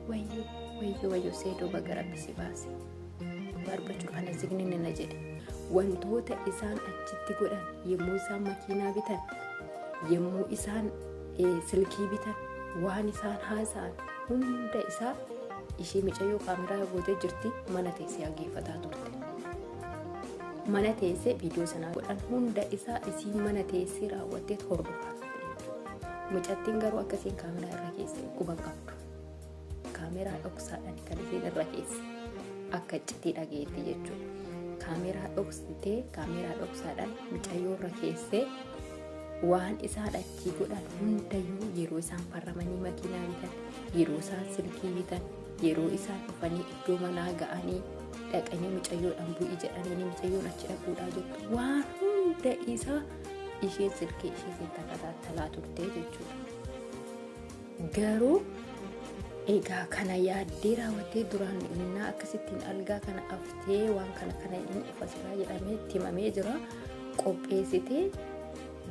Wayyoo wayyoo wayyoo Seedoo baga rabbi si baase. Dhugaa dubbachuuf ana zigninni na jedhe. Wantoota isaan achitti godhan yommuu isaan makiinaa bitan yommuu isaan silkii bitan waan isaan haasa'an hunda isaa ishii micayyoo kaameraa gootee jirti mana teessee hageeffataa turte. Mana teessee viidiyoo sanaa godhan hunda isaa isiin mana teessee raawwattee hordofaa turte jechuudha. Mucattiin garuu akkasiin kaameraa irra keesse quban qabdu. Kaameraa dhoksaadhaan kan isiin irra keesse akka iccitii dhageetti jechuudha. Kaameraa dhoksitee kaameraa dhoksaadhaan mucayyoo irra keessee waan isaan achii godhan hundayyuu yeroo isaan farramanii makiinaa bitan, yeroo isaan silkii bitan, yeroo isaan dhufanii iddoo manaa ga'anii dhaqanii mucayyoodhaan bu'i jedhanii mucayyoon achi dhaquudhaa jettu waan hunda isaa isheen silkii isheetiin takataattalaa turte jechuudha. Garuu egaa kana yaaddee raawwattee duraan innaa akkasittiin algaa kana aftee waan kana kana inni dhufa silaa jedhamee itti himamee jira qopheessitee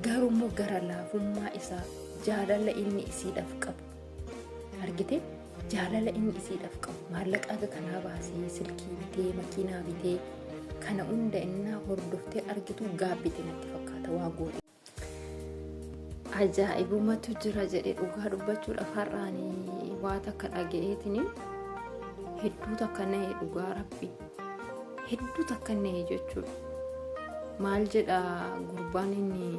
garuu immoo gara laafummaa isaa jaalala inni isiidhaaf qabu argite jaalala inni isiidhaaf qabu maallaqa aga kanaa baasee silkii bitee makiinaa bitee kana hunda innaa hordoftee argitu gaabbite natti fakkaata waa goote. Ajaa'ibumatu jira jedhe dhugaa dubbachuudhaaf har'aan waa takka dhaga'eetini hedduu takka na'e dhugaa rabbi hedduu takka na'e jechuudha. Maal jedha gurbaan inni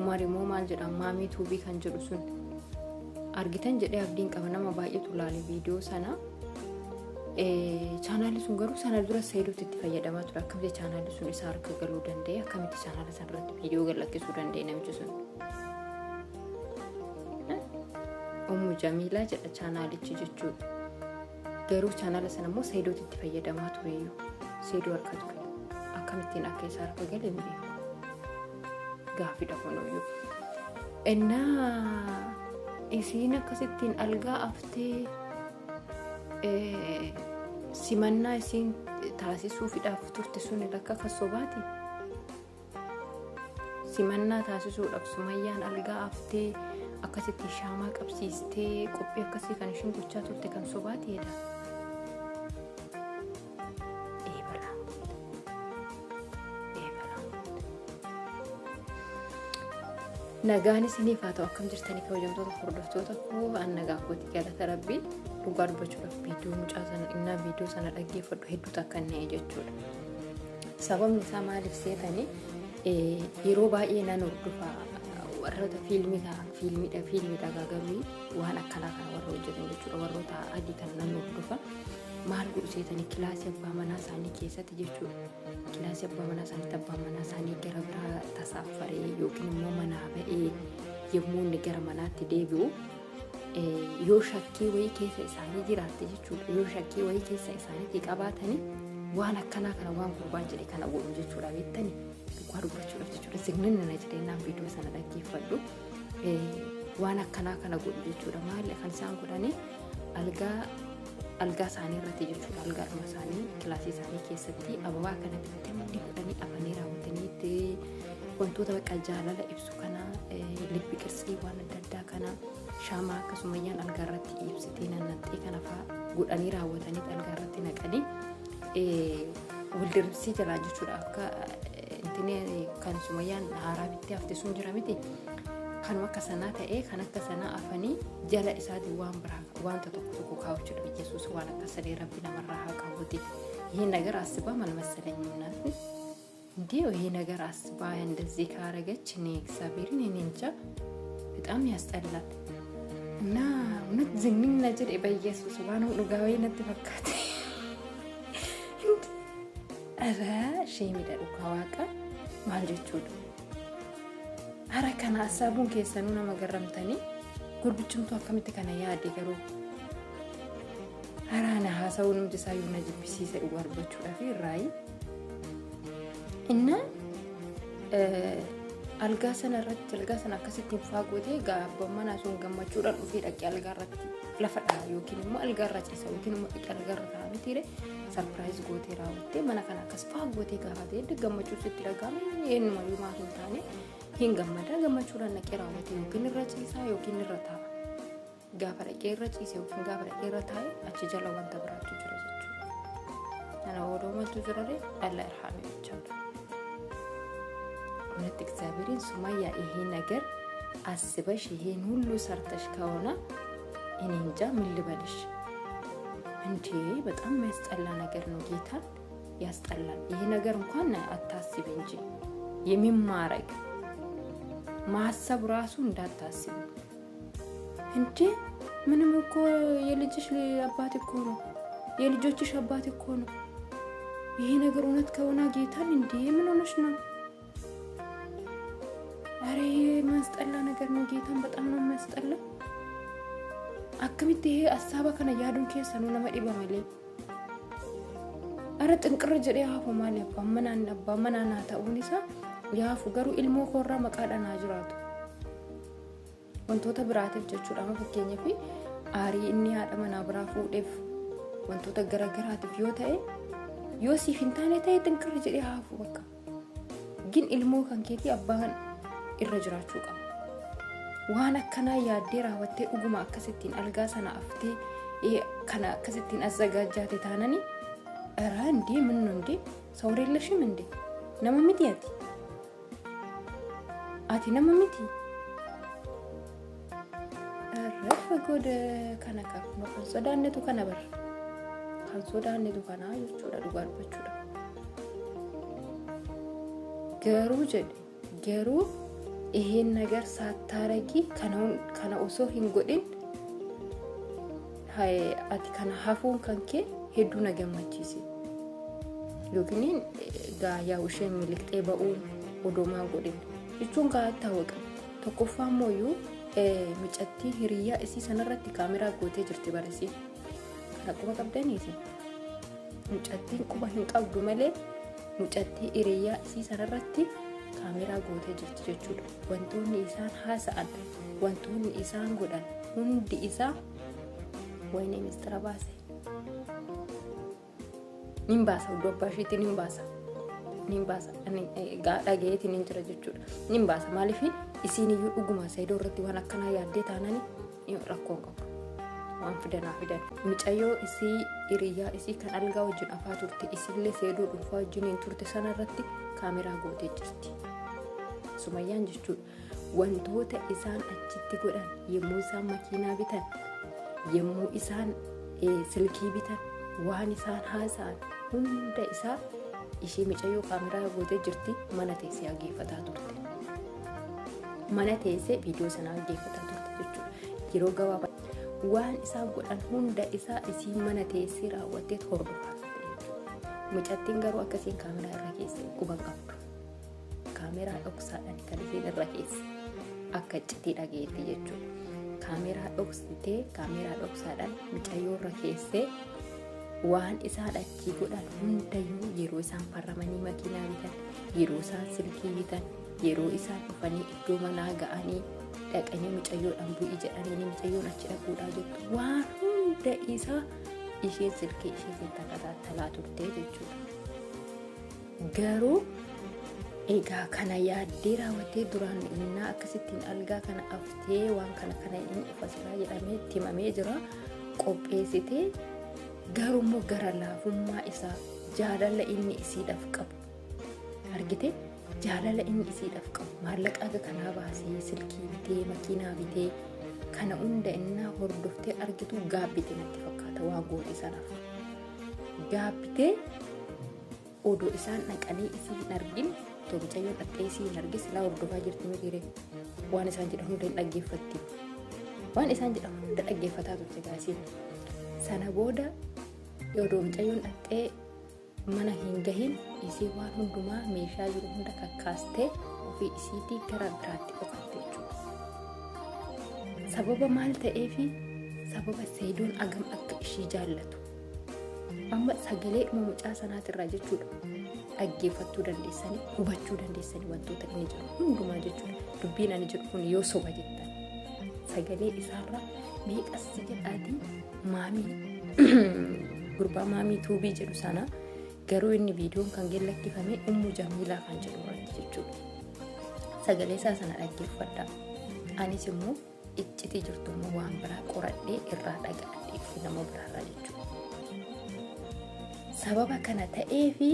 Umar immoo maal jedha maamii tuubii kan jedhu sun argitan jedhee abdiin qaba nama baay'eetu laale viidiyoo sana. Chaanaalli sun garuu sana dura Sayiduutti itti fayyadamaa ture. Akkamitti chaanaalli sun isa harka galuu danda'e? Akkamitti chaanaala sana irratti viidiyoo gad lakkisuu danda'e namichi sun? Ummu Jamiilaa jedha chaanaalichi jechuudha. Garuu chaanaala sana immoo Sayiduutti itti fayyadamaa tureyyuu. Sayiduu harka ture. Akkamittiin akka isa harka gale hin beeku. Gaaffiidha kunuyyuu. Innaa isiin akkasittiin algaa aftee simannaa isiin taasisuufidhaaf turte sun lakka kan sobaati. Simannaa taasisuudhaaf Sumayyaan algaa aftee akkasitti shaamaa qabsiistee qophii akkasii kan ishiin gochaa turte kan sobaati jedha. Eebalaa. Eebalaa. Nagaan isiniif haa ta'u akkam jirtanii kabajamtoota hordoftoota koo an nagaa kooti galata rabbii dhugaa dubbachuudhaaf viidiyoo mucaa sana innaa viidiyoo sana dhaggeeffadhu hedduu takka na'e jechuudha. Sababni isaa maaliif seetanii yeroo baay'ee nan hordofa warroota fiilmii fiilmiidha fiilmiidha garuu waan akkanaa kana warra hojjetan jechuudha warroota adii kana nan hordofa maal godhu seetanii kilaasii abbaa manaa isaanii keessatti jechuudha. Kilaasii abbaa manaa isaaniitti abbaan manaa isaanii gara biraa tasaaffaree yookiin immoo manaa ba'ee yommuu inni gara manaatti deebi'u yoo shakkii wayii keessa isaanii jiraatte jechuudha. Yoo shakkii wayii keessa isaaniitti qabaatanii waan akkanaa kana waan gurbaan jedhe kana godhu jechuudha beektani. Dhugaa dubbachuudhaaf jechuudha. Zigninna na jedhee naan viidiyoo sana dhaggeeffadhu. Waan akkanaa kana godhu jechuudha. Maali kan isaan godhanii algaa algaa isaanii irratti jechuudha algaadhuma isaanii kilaasii isaanii keessatti ababaa kana bittinni godhanii afanii raawwatanii itti wantoota bakka jaalala ibsu kana lippi qirtsii waan adda addaa kana shaamaa akkasumayyaan algaa irratti ibsitee nannaqxee kana fa'aa godhanii raawwatanii algaa irratti naqanii waldiribsii jalaa jechuudha akka intini kan sumayyaan haaraa bittee hafte sun jira miti kanuma akka sanaa ta'ee kan akka sanaa afanii jala isaatiin waan biraa wanta tokko tokko kaawwachuudha Yesuus waan akka sadee rabbi namarraa haa kaawwate ይሄ ነገር አስባ አልመሰለኝም እናት እንዴ ይሄ ነገር አስባ እንደዚህ ካረገች እኔ እግዚአብሔርን እኔ እንጃ በጣም ያስጠላል። እና እውነት ዝግንን jedhe በኢየሱስ waan dhugaa wayii natti fakkaate. ኧረ sheemidha dhugaa waaqa maal jechuudha. Hara kana hassaabuun keessanuu nama garramtanii gurbichumtuu akkamitti kana yaade garuu haraa na haasa'uu numti isaayyuu na jibbisiise dhugaa dubbachuudhaaf irraayi. Inna algaa sana irratti algaa sana akkasittiin faa gootee abbaan manaa sun gammachuudhaan dhufee dhaqee algaa irratti lafa dhaha yookiin immoo algaa irra ciisa yookiin immoo dhaqee algaa irra ta'a mitiire sarpiraayiz gootee raawwattee mana kana akkas faa gootee gaafatee gammachuu sitti dhaga'ame eenyumayyuu maaf hin taane hin gammada gammachuudhaan dhaqee raawwate yookiin irra ciisaa yookiin irra taa'a. Gaafa dhaqee irra ciise yookiin gaafa dhaqee irra taa'e achi jala wanta biraatu jira jechuudha. Kana booda maaltu jira ree? Allah irhaamee jechaadha. እውነት እግዚአብሔርን ሱማያ ይሄ ነገር አስበሽ ይሄን ሁሉ ሰርተሽ ከሆነ እኔ እንጃ ምን ልበልሽ። እንዴ በጣም የሚያስጠላ ነገር ነው። ጌታን ያስጠላል። ይሄ ነገር እንኳን አታስቢ እንጂ የሚማረግ ማሰብ ራሱ እንዳታስቢ እንዴ። ምንም እኮ የልጅሽ አባት እኮ ነው፣ የልጆችሽ አባት እኮ ነው። ይሄ ነገር እውነት ከሆነ ጌታን እንዴ ምን ሆነሽ ነው? ኧረ ይሄ የሚያስጠላ ነገር ነው። ጌታን በጣም ነው የሚያስጠላ። Akkamitti ይሄ ሀሳባ kana yaaduun keessanuu nama dhiba malee. Ara xinqirra jedhee hafu maali abbaan manaan abbaan manaa naa ta'uun isaa yaafu garuu ilmoo koorraa maqaadhaan haa jiraatu. Wantoota biraatiif jechuudha. Amma fakkeenyaaf aarii inni haadha manaa biraa fuudheef wantoota garagaraatiif yoo ta'e yoo siif hin taane ta'e xinqirra jedhee hafu bakka. Gin ilmoo kan keetii abbaan irra jiraachuu qaba. Waan akkanaa yaaddee raawwattee dhuguma akkasittiin algaa sana aftee kana akkasittiin azzagaajjaate taanani ኧረ እንዴ ምን ነው እንዴ ሰውር የለሽም እንዴ nama miti ati ati nama miti Rafa goda kana kaafnu kan sodaannetu kana bara kan sodaannetu kana jechuudha dhugaa dubbachuudha. Garuu jedhe garuu ይሄን ነገር ሳታረጊ kana osoo hin godhin ati kana hafuun kan kee hedduu na gammachiise. Yookiin gaa isheen miliqxee ba'uun odomaa godhin jechuun gaa tawaqa. Tokkoffaa immoo mucattii hiriyyaa isii sanarratti kaameraa gootee jirti barasii. Kana quba qabdaniisi. Mucattiin quba hin qabdu malee mucattii hiriyyaa isii sanarratti kaameraa gootee jirti jechuudha. Wantoonni isaan haasa'an, wantoonni isaan godhan hundi isaa wayinee mistira baase. Nin baasa iddoo abbaa ishiitti nin baasa. Nin baasa dhagayeetiin nin jira jechuudha. Nin baasa maaliif isiin iyyuu dhuguma Saayidoo irratti waan akkanaa yaaddee taanani rakkoo hin qabu. Waan fidanaa fidan. Mucayyoo isii hiriyyaa isii kan algaa wajjin afaa turte isiillee Saayidoo dhuunfaa wajjin hin turte sana irratti kaameraa gootee jirti. Sumayyaan jechuudha. Wantoota isaan achitti godhan yommuu isaan makiinaa bitan yommuu isaan silkii bitan waan isaan haasa'an hunda isaa ishee mucayyoo kaameraa gootee jirti mana teessee dhaggeeffataa turte. Mana teessee viidiyoo sana dhaggeeffataa turte jechuudha. Yeroo gabaabaa waan isaan godhan hunda isaa isii mana teessee raawwattee hordofaa turte jechuudha. Mucattiin garuu akkasiin kaameraa irra keesse quba qabdu. Kaameraa dhoksaadhaan kan isheen irra keesse akka iccitii dhageetti jechuudha. Kaameraa dhoksitee kaameraa dhoksaadhaan mucayyoo irra keessee waan isaan achii godhan hundayyuu yeroo isaan farramanii makiinaa bitan, yeroo isaan silkii bitan, yeroo isaan dhufanii iddoo manaa ga'anii dhaqanii mucayyoodhaan bu'ii jedhanii mucayyoon achi dhaquudhaa jettu waan hunda isaa isheen silkii isheetiin takataatalaa turte jechuudha. Garuu egaa kana yaaddee raawwattee duraan innaa akkasittiin algaa kana aftee waan kana kana inni dhufa silaa jedhamee itti himamee jira qopheessitee garuu immoo gara laafummaa isaa jaalala inni isiidhaaf qabu argite jaalala inni isiidhaaf qabu maallaqa aga kanaa baasee silkii bitee makiinaa bitee kana hunda innaa hordoftee argitu gaabbite natti fakkaata waan goote sanaaf gaabbitee odoo isaan dhaqanii isii hin argin otoo mucayyoon dhaqxee isii hin argin silaa hordofaa jirti mitiire waan isaan jedhan hunda hin dhaggeeffatti waan isaan jedhan hunda dhaggeeffataa turte gaasiin sana booda odoo mucayyoon dhaqxee mana hin gahin isii waan hundumaa meeshaa jiru hunda kakkaastee ofii isiitii gara biraatti dhokatte jechuudha. Sababa maal ta'eefi sababa Sayidoon agam akka ishii jaallatu. Amma sagalee dhuma mucaa sanaatirraa jechuudha dhaggeeffachuu dandeessanii hubachuu dandeessanii wantoota inni jedhu hundumaa jechuudha. Dubbiin ani jedhu kun yoo soba jettan sagalee isaarraa meeqas jedhaatii maamii gurbaa maamii tuubii jedhu sana garuu inni viidiyoon kan lakkifame Ummu Jamiilaa kan jedhu irratti jechuudha. Sagalee isaa sana dhaggeeffadha. Anis immoo Iccitii jirtu immoo waan biraa qoradhee irraa dhaga'adhee fi nama biraarraa jechuudha. Sababa kana ta'eefi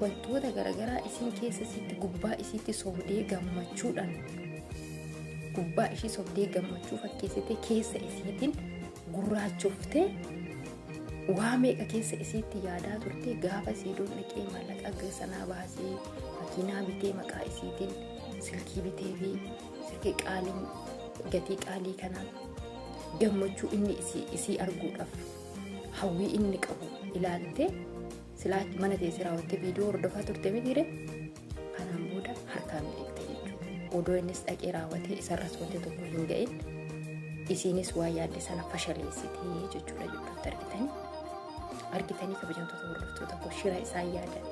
wantoota garaagaraa isiin keessa isiitti gubbaa isiitti sobdee gammachuudhaan gubbaa ishii sobdee gammachuu fakkeessitee keessa isiitiin gurraachoftee waa meeqa keessa isiitti yaadaa turte. Gaafa siidoon dhaqee maallaqa sanaa baasee makiinaa bitee, maqaa isiitiin silkii bitee fi silkii qaalii gatii qaalii kanaan gammachuu inni isii arguudhaaf hawwii inni qabu ilaalte, silaa mana teessee raawwattee viidiyoo hordofaa turte mitiire? Kanaan booda harkaa miliqxe jechuudha. Odoo innis dhaqee raawwatee isarras wanti tokko hin ga'in, isiinis waa yaadde sana fashaleessitee jechuudha jidduutti. Argitanii, argitanii, kabajamtoota hordoftoota koo, shira isaan yaadan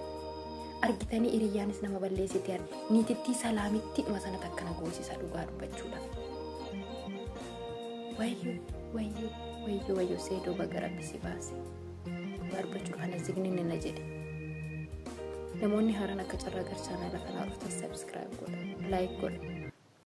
argitanii. Hiriyyaanis nama balleessite, niitittii salaamitti dhuma sana akkana goosisa dhugaa dubbachuudhaaf. Wayyoo, wayyoo, wayyoo, wayyoo! Seedoo, baga Rabbi si baase. Dhugaa dubbachuuf ana zigninni na jedhe. Namoonni haaraan akka carraa gara chaanaala kanaa dhuftan subscribe godha, like godha.